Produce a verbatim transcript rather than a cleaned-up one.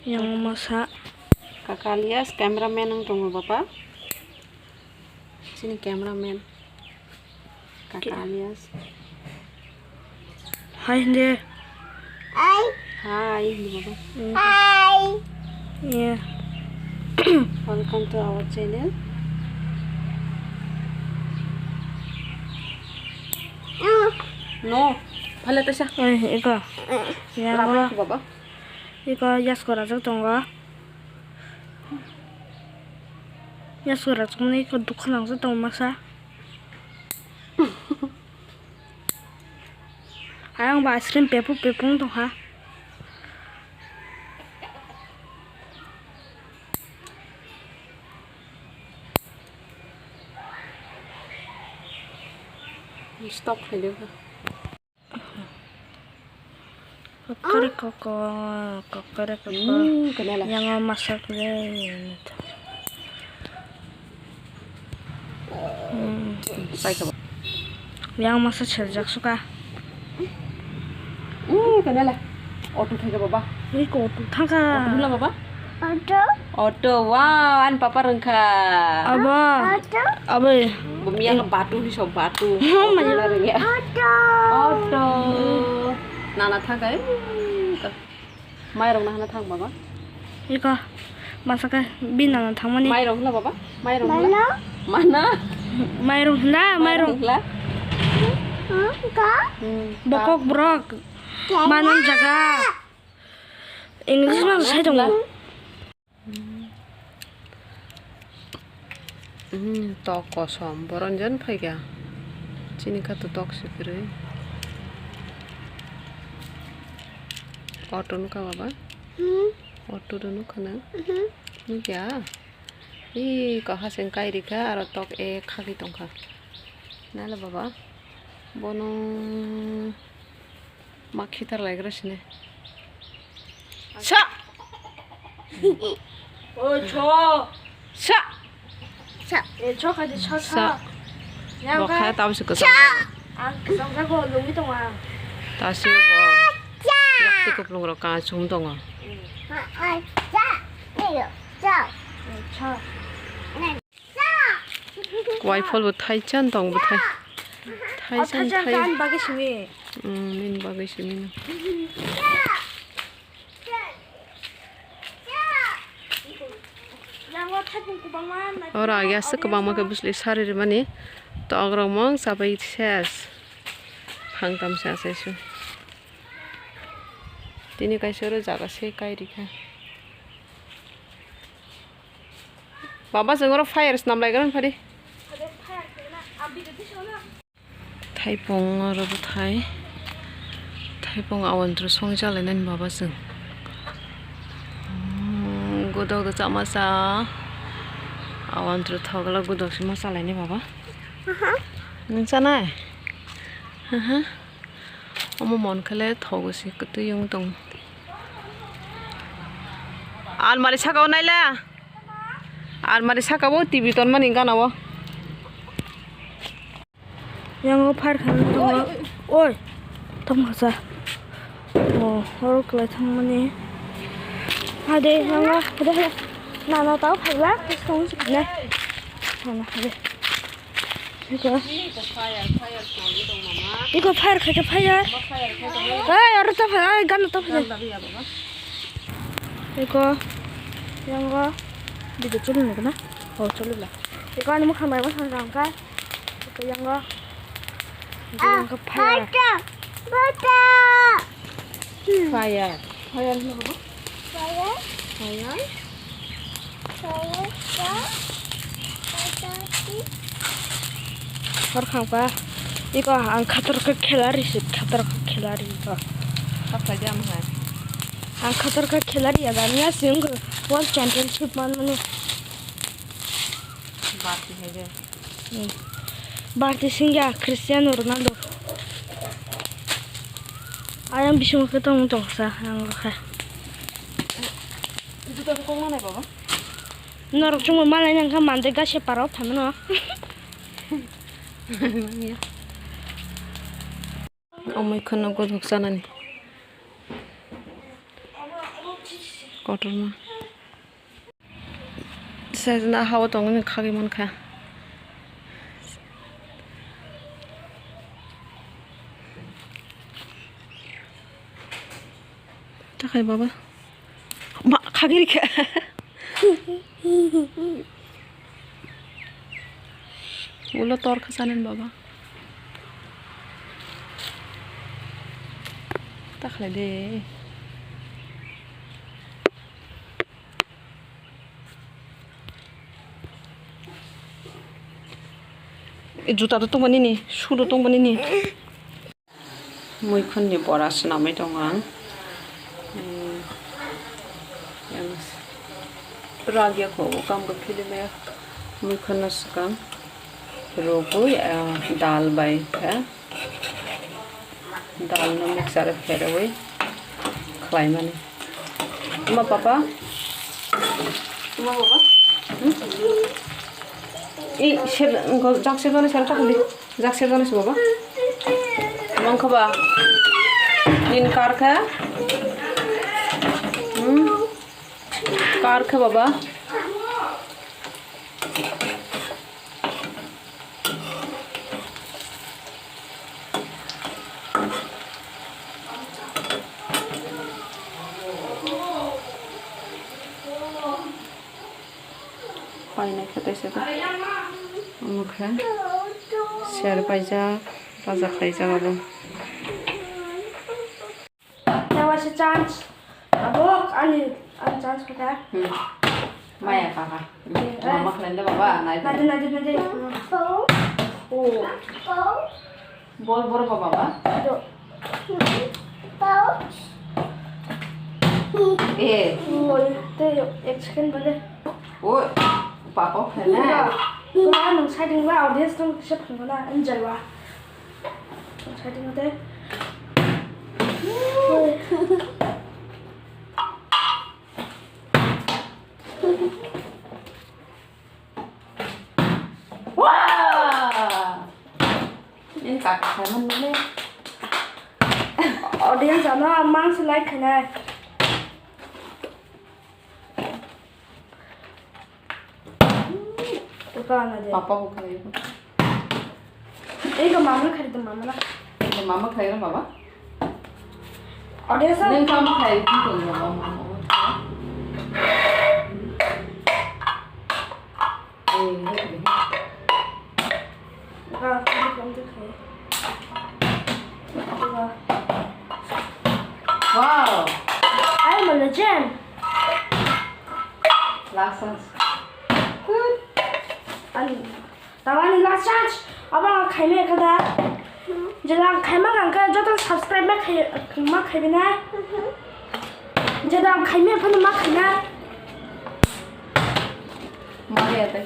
Yang masa. Kaka Alias cameraman wng tongo baba. Chini cameraman. Kaka Alias. Hai hindi. Hai hindi baba. Hmm. Hai. Yeah. Welcome to our channel. No. Phala tasa. Oi, iko. Ya, lama baba. Iko yasko rajak tongo. Yasko rajak mani iko dukha nangsa tongo masa. Ayang ba ice cream pepu pepu wng tongkha. Stop khaide. Kokoriko, kokoriko. Hmm, kenala. Yang masa kle. Hmm. Sai ka ba. Yang masa seljak suka. Hmm, kenala. Auto thangka baba. Ini ko auto thangka. Auto hula baba. Auto. Auto, wow, ani papa rwngkha. Abo. Auto. Abo. Bo miya ka batu ni so batu. Oh my God. Auto. Auto. Nana thangka. Mairok nahana thang baba. Iko. Masaka bini nana thangmani. Mairok hla baba. Mairok hla. Mana? Mana? Mairok hla, mairok. Mairok hla. Hmm, ka? Hmm, bokok borok. Manang jaga. English ma sai tongo. Hmm, tok kosom, boron jan phaikha. Chini kha to tok se kwrwi. Auto nukha baba? Hmm. Auto do nukha na? Mhm. Nukya? Ee, kahaseng kai rikha, aro tok e khagwi tongkha. Nala baba? Bono ma khitar laigra sini. Sa! Oi, cho! Sa! Sa! E, cho kha di, cho, cho. Sa. Yang bo kha kha tamo se kwchang. Ang kwchang jago lungwi tongo ang. Ta se bo. Sa! Yak twi kuplung rok ka chum tongo. Sa! Sa! Sa! E, cho. Kwai phol bo thaichan tong bo thai. Thaichan thai. Bagwi simi. Hmm, nini bagwi simi no. Oro agi aswk kwbangma khe bwsli sari rwmani tok rok mong chabai ses. Phang tam se asai su. Tini kaisa oro jaga se kai rikha. Baba, chwng oro fire swnam lai gra phadi. Thaipung oro bwthai. Thaipung awantru song chalainani baba chwng. Hmm, godok do chama cha. Awantru thogla godok sima chalaini baba. Aha. Nwng chanai? Aha. Omo mon khe le thogo se kwtwi wng tong. Almari saka o naila. Almari saka o T V tonmani gana o. Yang o fire khanani tongo. Oi. Tamo kha sa. O, oro kwlai thangmani. Hade, yang o, hade, hade. Na, na, tao phaiba. Tong sikne. Na, na, hade. Iko. Iko fire khai khe fire. Ei, aro ta phai, ei, gana ta phai. Iko. Yango. Video choli nukna. Oh, choli la. Iko ani mukha mai bwsang jang kha. Iko yango. Iko yango fire. Fire. Fire hwnwi bo? Fire? Fire? Fire ka? Hor khangpa. Iko ang khatar kha khelari se, khatar kha khelari iko. Khaklai di amo hai. Ang khatar kha khelari ya, damya se wngkha world championship manmani. Barti hai de. Hmm. Barti singya Cristiano Ronaldo. Ayang bisingo khe tong tongsa ang khe. Juta khe kok manai baba? Norok chungma malai nang kha mande gase parao phamano. Omoi kheno godok chanani. Kotorma. Sejna hao tongwi khagwi mankha. Takhai baba. Ma khagwi rikha. Ulo tor kha sanen baba. Takhai de. E juta do tongmani ni, shoe do tongmani ni. Muikhun ni bora swnamwi tongo ang. Hmm. Ragya kho, o kam khe philime muikhun no swkang rwgwi, ah, dal bai khe. Dal no mixer o pherewi khlaimani. Tuma papa? Tuma baba? Hmm? I, sep, jak sep jani sari takhali. Jak sep jani se baba. Mangkha ba? Nin kar kha? Hmm? Kar kha baba? Painai khe tei se omo khe ser paijak, raja khlaijak abo. Tawa se chance. Abo ani, ani chance kha. Hmm. Maya kaka. Eh. Mama khlai da baba, nai. Nai, nai, nai, nai. Oh. Bol bor baba ba. Do. Eh. Oi, te ek second bale. Oi, papa khlai na. Ba, ba, nung side ba audience nung kisa phungo na, enjoy ba. Wow! Ini kakak saya mana nih? Audience ano mang selai kena. Papa na de. Papa ko khai. Ei ko mama khai to mama na. Ko mama khai ro baba. Ode sa. Neng mama khai ki ko mama. Ei, ei. Wow. I'm a legend. Last chance. Good. Ani, tawani last chance. Abo ang khaimai kha da. Jela ang khaima kha khe joto subscribe ma khai, ma khaibi na. Jela ang khaimai phano ma khaina. Mari atai.